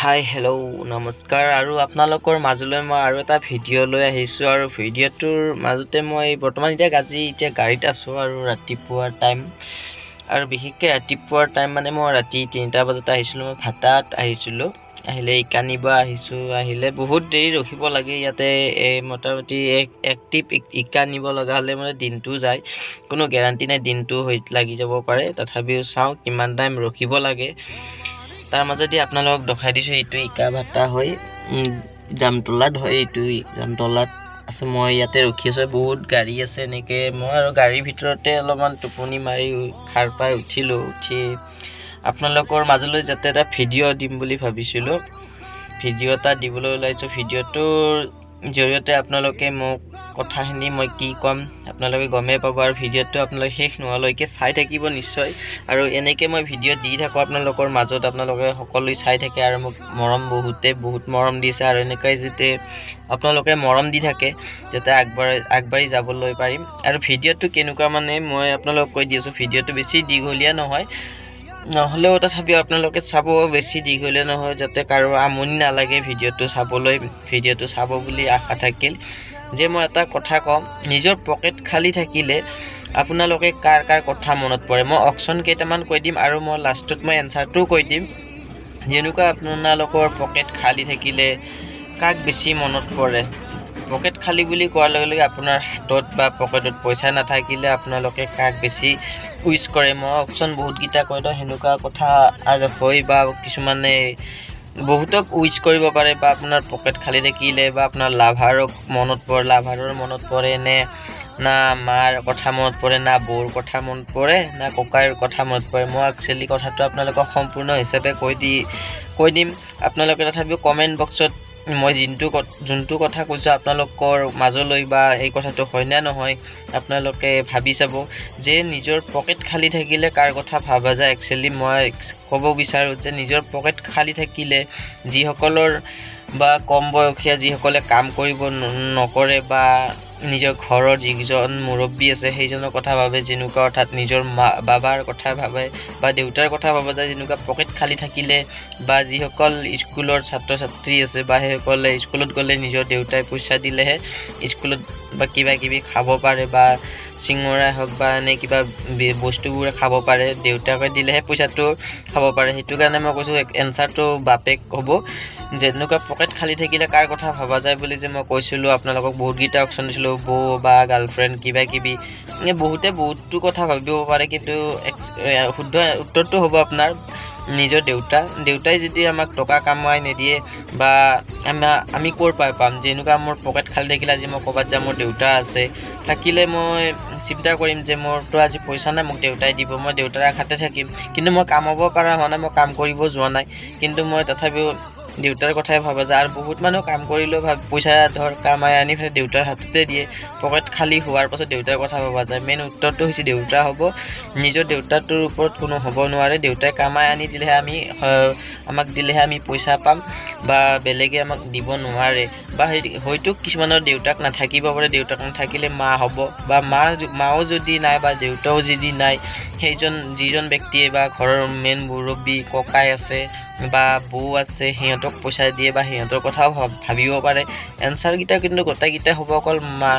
হাই, hello', নমস্কাৰ। আৰু আপোনালোকৰ মাজলৈ মই আৰু এটা ভিডিঅ' লৈ আহিছোঁ। আৰু ভিডিঅ'টোৰ মাজতে মই বৰ্তমান এতিয়া আজি এতিয়া গাড়ীত আছোঁ আৰু ৰাতিপুৱাৰ টাইম আৰু বিশেষকৈ ৰাতিপুৱাৰ টাইম মানে মই ৰাতি 3টা বজাত আহিছিলোঁ। মই ভাটাত আহিছিলোঁ, আহিলে ইকা নিব আহিছোঁ। আহিলে বহুত দেৰি ৰখিব লাগে ইয়াতে। এই মোটামুটি এক টিপ ইকা নিব লগা হ'লে মানে দিনটো যায়, কোনো গেৰাণ্টি নাই, দিনটো হৈ লাগি যাব পাৰে। তথাপিও চাওঁ কিমান টাইম ৰখিব লাগে। তাৰ মাজেদি আপোনালোকক দেখাই দিছোঁ, এইটো ইকা ভাটা হয়, জামতলাত হয়। এইটো জামতলাত আছে, মই ইয়াতে ৰখি আছোঁ। বহুত গাড়ী আছে এনেকৈ। মই আৰু গাড়ীৰ ভিতৰতে অলপমান টোপনি মাৰি সাৰ পাই উঠিলোঁ। উঠি আপোনালোকৰ মাজলৈ যাতে এটা ভিডিঅ' দিম বুলি ভাবিছিলোঁ, ভিডিঅ' এটা দিবলৈ ওলাইছোঁ। ভিডিঅ'টোৰ জৰিয়তে আপোনালোকে মোক কথাখিনি মই কি ক'ম আপোনালোকে গমেই পাব। আৰু ভিডিঅ'টো আপোনালোকে শেষ নোহোৱালৈকে চাই থাকিব নিশ্চয়। আৰু এনেকৈ মই ভিডিঅ' দি থাকোঁ আপোনালোকৰ মাজত, আপোনালোকে সকলোৱে চাই থাকে আৰু মোক মৰম বহুতে বহুত মৰম দিছে। আৰু এনেকুৱাই যাতে আপোনালোকে মৰম দি থাকে, যাতে আগবাঢ়ি যাবলৈ পাৰিম। আৰু ভিডিঅ'টো কেনেকুৱা মানে মই আপোনালোকক কৈ দি আছোঁ। ভিডিঅ'টো বেছি দীঘলীয়া নহয়, নহ'লেও তথাপিও আপোনালোকে চাব। বেছি দীঘলীয়া নহয়, যাতে কাৰো আমনি নালাগে ভিডিঅ'টো চাবলৈ। ভিডিঅ'টো চাব বুলি আশা থাকিল। যে মই এটা কথা ক'ম, নিজৰ পকেট খালী থাকিলে আপোনালোকে কাৰ কাৰ কথা মনত পৰে? মই অপশ্যন কেইটামান কৈ দিম আৰু মই লাষ্টত মই এনচাৰটোও কৈ দিম। যেনেকুৱা আপোনালোকৰ পকেট খালী থাকিলে কাক বেছি মনত পৰে? পকেট খালী বুলি কোৱাৰ লগে লগে আপোনাৰ হাতত বা পকেটত পইচা নাথাকিলে আপোনালোকে কাক বেছি উইচ কৰে? মই অপশ্যন বহুতকেইটা কৈ দিওঁ। সেনেকুৱা কথা হয় বা কিছুমানে বহুতক উইচ কৰিব পাৰে বা আপোনাৰ পকেট খালী থাকিলে বা আপোনাৰ লাভাৰক মনত পৰে, লাভাৰৰ মনত পৰে নে না মাৰ কথা মনত পৰে, না বৌৰ কথা মনত পৰে, না ককাইৰ কথা মনত পৰে? মই একচুৱেলি কথাটো আপোনালোকক সম্পূৰ্ণ হিচাপে কৈ দিম। আপোনালোকে তথাপিও কমেণ্ট বক্সত মই যোনটো কথা কৈছোঁ আপোনালোকৰ মাজলৈ বা এই কথাটো হয়নে নহয় আপোনালোকে ভাবি চাব যে নিজৰ পকেট খালী থাকিলে কাৰ কথা ভাবা যায়। একচুৱেলি মই ক'ব বিচাৰোঁ যে নিজৰ পকেট খালী থাকিলে যিসকলৰ বা কম বয়সীয়া যিসকলে কাম কৰিব নকৰে বা নিজৰ ঘৰৰ যিজন মুৰব্বী আছে সেইজনৰ কথা ভাবে, যেনেকুৱা অৰ্থাৎ নিজৰ মা বাবাৰ কথা ভাবে বা দেউতাৰ কথা ভবা যায়। যেনেকুৱা পকেট খালী থাকিলে বা যিসকল স্কুলৰ ছাত্ৰ ছাত্ৰী আছে বা সেইসকলে স্কুলত গ'লে নিজৰ দেউতাই পইচা দিলেহে স্কুলত বা কিবা কিবি খাব পাৰে বা চিঙৰাই হওক বা এনে কিবা বস্তুবোৰ খাব পাৰে, দেউতাকে দিলেহে পইচাটো খাব পাৰে। সেইটো কাৰণে মই কৈছোঁ, এনচাৰটো বাপেক হ'ব। যেনেকুৱা পকেট খালী থাকিলে কাৰ কথা ভবা যায় বুলি যে মই কৈছিলোঁ আপোনালোকক, বহুতকেইটা অপশ্যন দিছিলোঁ, বৌ বা গাৰ্লফ্ৰেণ্ড কিবা কিবি, বহুতে বহুতো কথা ভাবিব পাৰে। কিন্তু শুদ্ধ উত্তৰটো হ'ব আপোনাৰ নিজৰ দেউতা। দেউতাই যদি আমাক টকা কামাই নিদিয়ে বা আমি ক'ৰ পৰা পাম? যেনেকুৱা মোৰ পকেট খালী থাকিলে আজি মই ক'ৰবাত যাম, মোৰ দেউতা আছে থাকিলে মই চিন্তা কৰিম যে মোৰতো আজি পইচা নাই, মোক দেউতাই দিব, মই দেউতাৰ আশাতে থাকিম। কিন্তু মই কামাব পৰা হোৱা নাই, মই কাম কৰিব যোৱা নাই, কিন্তু মই তথাপিও দেউতাৰ কথাই ভবা যায়। আৰু বহুত মানুহ কাম কৰিলেও পইচা ধৰ কামাই আনি পেলাই দেউতাৰ হাততে দিয়ে। পকেট খালী হোৱাৰ পাছত দেউতাৰ কথা ভবা যায়। মেইন উত্তৰটো হৈছে দেউতা হ'ব। নিজৰ দেউতাটোৰ ওপৰত কোনো হ'ব নোৱাৰে। দেউতাই কামাই আনি দিলেহে আমি আমাক দিলেহে আমি পইচা পাম বা বেলেগে আমাক দিব নোৱাৰে। বা সেই হয়তো কিছুমানৰ দেউতাক নাথাকিব পাৰে, দেউতাক নাথাকিলে মা হ'ব বা মাও যদি নাই বা দেউতাও যদি নাই, সেইজন যিজন ব্যক্তিয়ে বা ঘৰৰ মেইন মুৰব্বী ককাই আছে বা বৌ আছে, সিহঁতক পইচা দিয়ে বা সিহঁতৰ কথাও ভাবিব পাৰে। এনচাৰকেইটা কিন্তু গোটেইকেইটা হ'ব অকল মা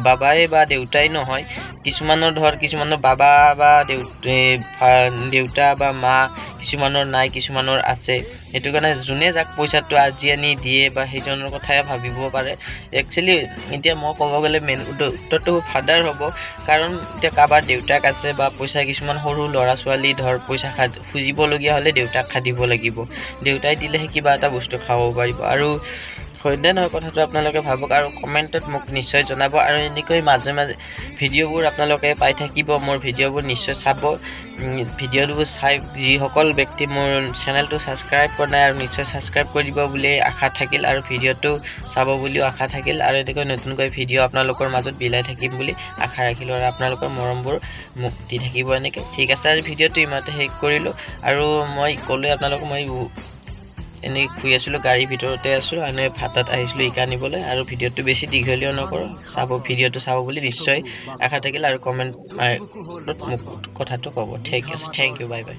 বাবাই বা দেউতাই নহয়। কিছুমানৰ ধৰ কিছুমানৰ বাবা বা দেউতা বা মা কিছুমানৰ নাই, কিছুমানৰ আছে। সেইটো কাৰণে যোনে যাক পইচাটো আজি আনি দিয়ে বা সেইজনৰ কথাই ভাবিব পাৰে। একচুৱেলি এতিয়া মই ক'ব গ'লে মেইন উত্তৰটো ফাদাৰ হ'ব। কাৰণ এতিয়া কাৰোবাৰ দেউতাক আছে বা পইচা কিছুমান সৰু ল'ৰা ছোৱালী ধৰ পইচা খুজিবলগীয়া হ'লে দেউতাক খাটিব লাগিব, দেউতাই দিলেহে কিবা এটা বস্তু খাব পাৰিব। আৰু হয়নে নহয় কথাটো আপোনালোকে ভাবক আৰু কমেণ্টত মোক নিশ্চয় জনাব। আৰু এনেকৈ মাজে মাজে ভিডিঅ'বোৰ আপোনালোকে পাই থাকিব, মোৰ ভিডিঅ'বোৰ নিশ্চয় চাব। ভিডিঅ'বোৰ চাই যিসকল ব্যক্তি মোৰ চেনেলটো ছাবস্ক্ৰাইব কৰা নাই আৰু নিশ্চয় ছাবস্ক্ৰাইব কৰি দিব বুলি আশা থাকিল আৰু ভিডিঅ'টো চাব বুলিও আশা থাকিল। আৰু এনেকৈ নতুনকৈ ভিডিঅ' আপোনালোকৰ মাজত বিলাই থাকিম বুলি আশা ৰাখিলোঁ আৰু আপোনালোকৰ মৰমবোৰ মোক দি থাকিব এনেকৈ। ঠিক আছে, আজি ভিডিঅ'টো ইমানতে শেষ কৰিলোঁ। আৰু মই ক'লোৱে আপোনালোকক, মই এনেই শুই আছিলোঁ, গাড়ীৰ ভিতৰতে আছোঁ, এনে ভাটাত আহিছিলোঁ ইকা নিবলৈ। আৰু ভিডিঅ'টো বেছি দীঘলীয়া নকৰোঁ। চাব, ভিডিঅ'টো চাব বুলি নিশ্চয় আশা থাকিল আৰু কমেণ্ট মোক কথাটো ক'ব। ঠিক আছে, thank U, bye bye.